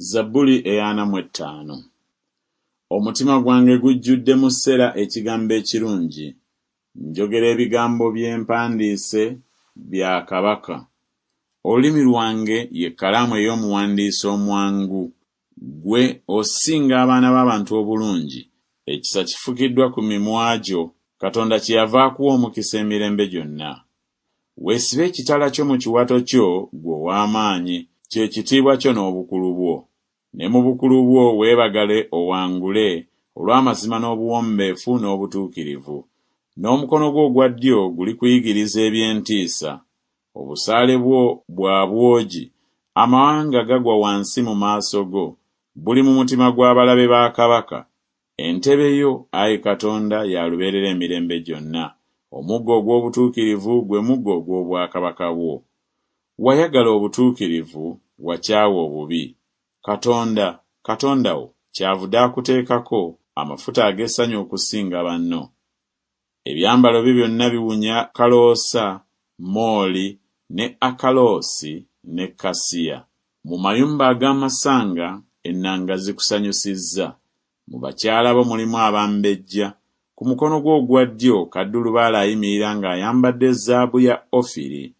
Zabbuli ey'ana mu ettaano. Omutima gwange gujjudde mu Sera ekigambo ekirungi. Njogera ebigambo bye mpandiise bya kabaka. Olulimi lwange ye kkalaamu ey'omuwandiisi omwangu. Ggwe osinga abaana b'abantu obulungi, ekisa kifukiddwa ku mimwa gyo, Katonda kyeyava akuwa omukisa emirembe gyonna. Weesibe ekitala kyo mu kiwato kyo, ggwe ow'amaanyi, kye kitiibwa kyo n'obukulu bwo. Ne mu bukulu bwo weebagale owangule olw'amazima n'obuwombeefu n'obutuukirivu. N'omukono gwo ogwa ddyo gulikuyigiriza eby'entiisa. Obusaale bwo bwa bwogi, amawanga gagwa wansi mu maaso go, buli mu mutima gw'abalabe ba kabaka. Entebe yo, ayi Katonda, ya lubeerera emirembe gyonna, omuggo ogw'obutuukirivu gwe muggo ogw'obwakabaka bwo. Wayagala obutuukirivu, wakyawa obubi. Katonda, Katonda wo, kyavudde akuteekako amafuta ag'essanyu okusinga banno. Ebyambalo byo byonna biwunya kaloosa, mooli, ne akaloosi, ne kasiya. Mu mayumba ag'amasanga ennanga zikusanyusizza. Mu bakyala bo mulimu abambejja. Ku mukono gwo ogwa ddyo kaddulubaale ayimirira ng'ayambadde zaabu ya Ofiri.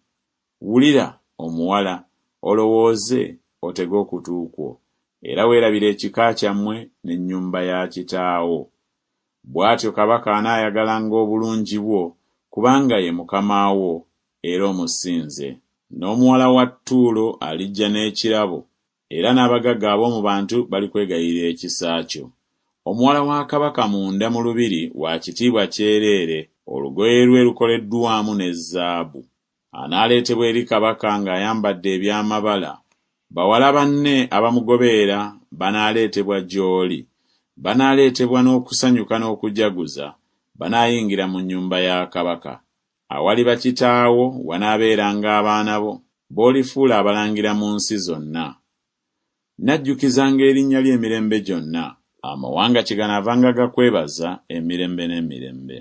Wulira, omuwala, olowooze, otege okutu kwo, era weerabire ekika kyammwe n'ennyumba ya kitaawo. Bw'atyo kabaka anaayagalanga obulungi bwo, kubanga ye mukama wo, era omusinze. N'omuwala wa Ttuulo alijja n'ekirabo, era n'abagagga ab'omu bantu balikwegayirira ekisa kyo. Omuwala wa kabaka munda mu lubiri wa kitiibwa kyereere, olugoye lwe lukoleddwamu ne zaabu. Anaaleetebwa eri kabaka ng'ayambadde eby'amabala. Bawala banne abamugoberera banaaleetebwa gy'oli. Banaaleetebwa n'okusanyuka n'okujaguza, banaayingira mu nnyumba ya kabaka. Awaliba kitaawo wanaabeeranga abaana bo, b'olifuula abalangira mu nsi zonna. Nnajjukizanga erinnya lyo emirembe gyonna, amawanga kyeganaavanga gakwebaza emirembe n'emirembe.